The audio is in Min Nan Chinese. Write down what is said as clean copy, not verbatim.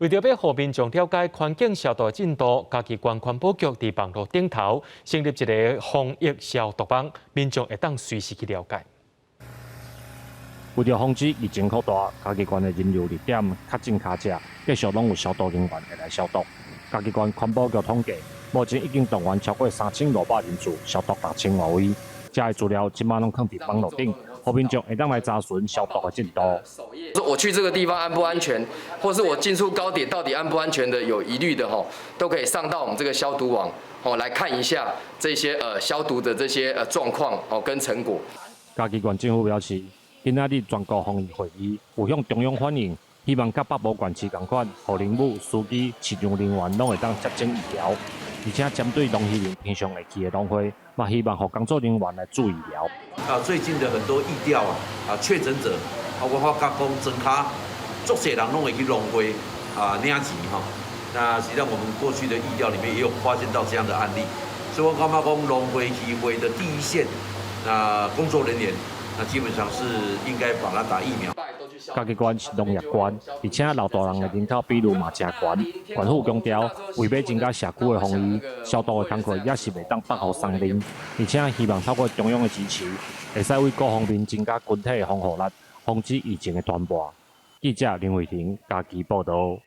為著欲予民眾了解環境消毒的進度，嘉義縣環保局佇網路頂頭成立一个防疫消毒網，民眾會當隨時去了解。為著防止疫情擴大，嘉義縣的人流熱點確診卡車繼續攏有消毒人員會來消毒。嘉義縣環保局統計，目前已經動員超過3500人次消毒6000外位。這个資料這馬攏囥佇網路頂，予民眾會當來查詢消毒的進度。我去這個地方安不安全，或是我進出高鐵到底安不安全的有疑慮的吼，都可以上到我們這個消毒網，哦來看一下這些消毒的這些狀況哦跟成果。嘉義縣政府表示，今仔日全國防疫會議有向中央反映，希望佮北部縣市仝款，予林務、司機、飼場人員攏會當接種疫苗，而且針對農漁民平常會去的農會，嘛希望予工作人員來注疫苗。啊，最近的很多疫調啊，啊確診者，啊我發覺講莊跤足濟人攏會去農會啊領錢吼。那實際上我們過去的疫調裡面也有發現到這樣的案例，所以我感覺講農會漁會的第一線，那工作人員，那基本上是應該幫他打疫苗。嘉義縣是農業縣，而且老大人的人口比率嘛誠懸。縣府強調，為欲增加社區的防禦，消毒的工課也是袂當放予鬆軟。而且希望透過中央的支持，會使對各方面增加群體的防護力，防止疫情的傳播。記者林慧婷嘉義報導。